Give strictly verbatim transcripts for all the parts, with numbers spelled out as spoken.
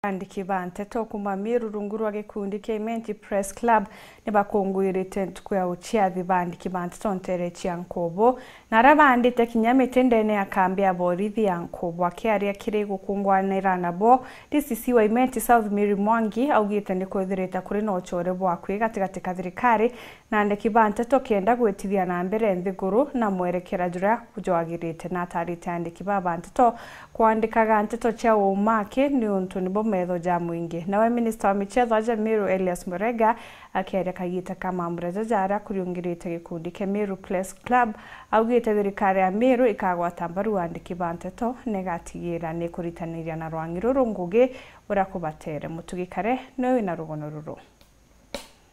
Andiki ba nteto kuuma Meru rungu rwa gikundi kia Imenti Press Club ni bakunguirite ntuku ya uciathi ba andiki ba nteto ntere cia Nkubu, na aria baandite kinya miti ndene ya kambi ya borithi ya Nkubu. Akiaria kiri gukungwanira nabo, D C C wa Imenti South Mary Mwangi augite ni kwithirite kuri na ucore bwa kwi gatigati ka thirikari na andiki ba nteto kenda gwitithia na mbere nthiguru na mwerekera juria jwagirite. Na atarite andiki ba ba nteto kwandikaga nteto cia uumaki niuntu nibo metho ja mwingi. Nawe minista wa michetho aja Meru Elias Murega akiaria kagita ka mambura jaja aria kuriungirite gikundi kia Meru Press Club, augite thirikari ya Meru ikagwata mbaru andiki ba nteto na igatigira ni kuritaniria na rwangi ruru ngugi uria kubatere. Mutugi Kare niwe wina rugono ruru.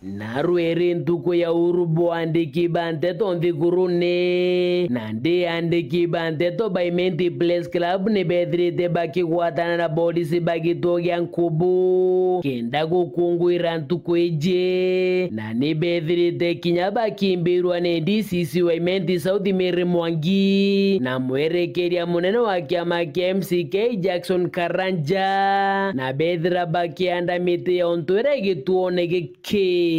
Na rwiri ntuku ya uhuru bwa andiki ba nteto nthigurune, na ndi andiki ba nteto ba Imenti Press Club ni bethirite bakigwatana na borisi ba gituo gia Nkubu kenda gukunguira ntuku iji, na ni bethirite kinya bakimbirwa ni D C C wa Imenti South Mary Mwangi na mwerekeria munene wa kiama kia M C K Jackson Karanja, na bethira bakianda miti ya untu iria igituone giki.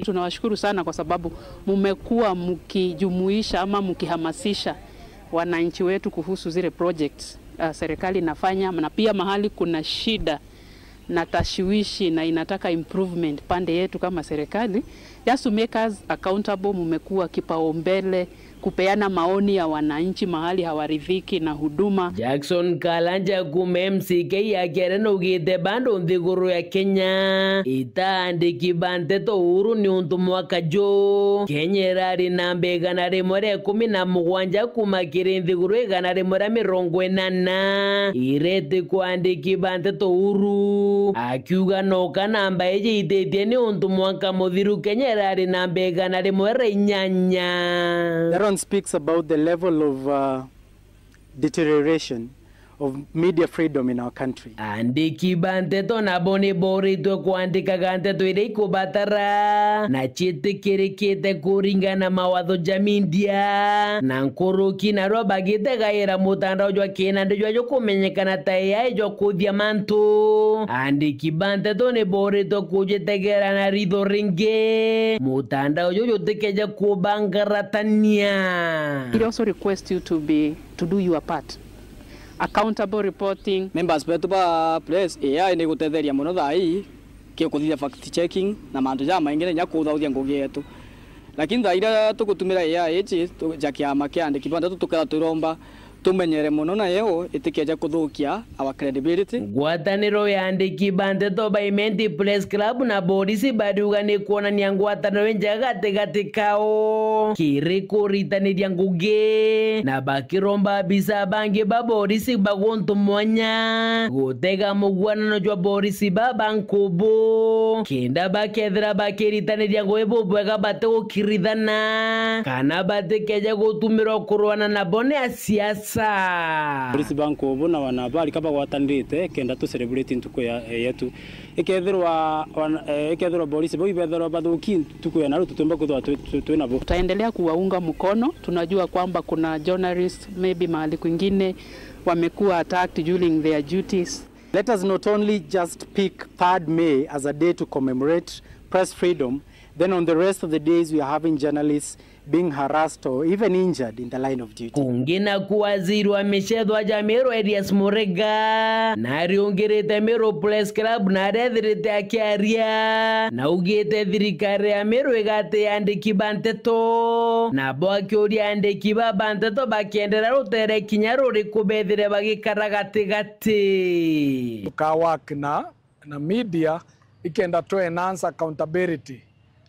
Tunawashukuru sana kwa sababu mumekuwa mkijumuisha ama mkihamasisha wananchi wetu kuhusu zile projects, uh, serikali inafanya, na pia mahali kuna shida na tashwishi na inataka improvement pande yetu kama serikali, just to make us accountable, mumekuwa kipaumbele kupeana maoni ya wananchi mahali hawaridhiki na huduma. Jackson Karanja kuuma M C K ya Kere naugite bado nthiguru ya Kenya itaandiki ba nteto uhuru niuntu mwaka ju Kenya irari namba igana rimwe ria ikumi na mugwanja kuuma kiri nthiguru igana rimwe ria mirongo inana ireti kwandiki ba nteto uhuru, akiuga noka namba iji ititie niuntu mwaka muthiru Kenya irari namba igana rimwe ria inyanya. That one speaks about the level of, uh, deterioration of media freedom in our country. Andiki ba nteto nabo ni boritwe kwandikaga nteto iria ikubatara na ciitikirikite kuringana na mawatho ja media, na nkuruki narua bagitegaira mutandao jwa kinandi jwa jukumenyekana ta A I jwa kuthia mantu. Andiki ba nteto ni boritwe kujitegera na ritho ringi mutandao juju jutikeje kubangaratania. We also request you to be, to do your part. Accountable reporting. Members betu ba press, A I ni igutetheria mono thaa ii ki kuthithia fact checking na mantu jamaingi na inya kuthauthia ngugi yetu. Lakini thaa iria tugutumira A I iji tu-, ja kiama kia andiki ba nteto tukethirwa turomba tumenyere mono nayo itikeje kuthukia our credibility. Ngwataniro ya andiki ba nteto ba Imenti Press Club na borisi bariuga ni kuonania ngwataniro injega gatigati kao kiri kuritaniria ngugi, na bakiromba abisa bangi ba borisi ba guntu mwanya gutega muguanano jwa borisi ba ba Nkubu kenda bakethira bakiritaniria ngugi bubwega batigukirithana kana batikeje gutumirwa kurwana nabo ni asiasa. Polisi ba Nkubu na wanahabari ka bagwatanirite kenda tu celebrate ntuku ya, yetu. Ikethirwa wana-, eh, ikethirwa polisi bau ibethirwa bathuki ntuku ya naru, tutiumba kwithirwa twi, twi, twi nabo. Tutaendelea kuwaunga mkono. Tunajua kwamba kuna journalists maybe mahali kwingine wamekuwa attacked during their duties. Let us not only just pick third May as a day to commemorate press freedom, then on the rest of the days we are having journalists being harassed or even injured in the line of duty. Kungi naku waziri wa michetho aja Meru Elias Murega nariungirite Meru Press Club na arethirite akiaria, na augite thirikari ya Meru igati andiki ba nteto, nabo akiuria andiki ba ba nteto bakiendera rutere kinya ruriku bethire bagikara gatigati. Tukawak na na media ikenda tu enhance accountability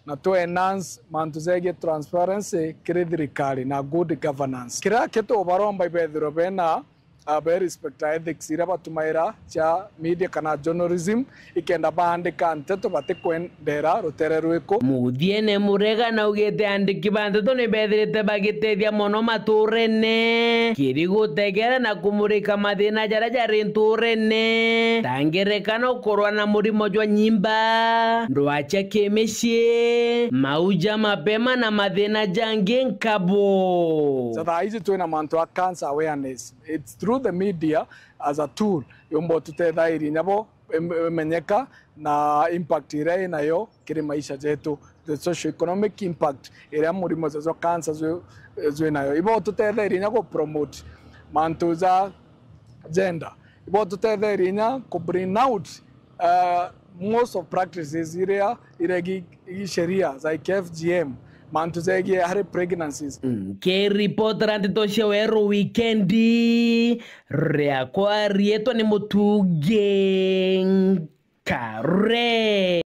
na tu enhance mantu jegie transparency kiri thirikari na good governance. Kiria kitubaromba ibethirwe bena, ah, be respect ethics iria batumaira cia media kana journalism, ikenda baandika nteto batikwendera rutere rwiku. Muthiene Murega naugite andiki ba nteto ni bethirite bagitethia mono maturene kiri gutegera na kumurika mathina jaria jari nturene, ta ngerekano kurwa na murimo jwa nyimba, ndwaa cia kimicii, mau ja mapema na mathina jangi nkabo. Ja thaa iji twina mantu a cancer awareness. It's through the media as a tool yumba ututethairia nyabo im-, imenyeka na impact iria inayo kiri maisha jetu, the socio-economic impact iria murimo jwa cancer jwi, jwi nayo. Ibo tutetherie inya ku promote mantu ja gender. Ibo tutetherie inya ku bring out, uh, most of practices iria iregi sheria like F G M, mantu jegie hari pregnancies. Nkiripotera nteto cia weru wikendi, riakwa riitwa ni Mutungi Nkare.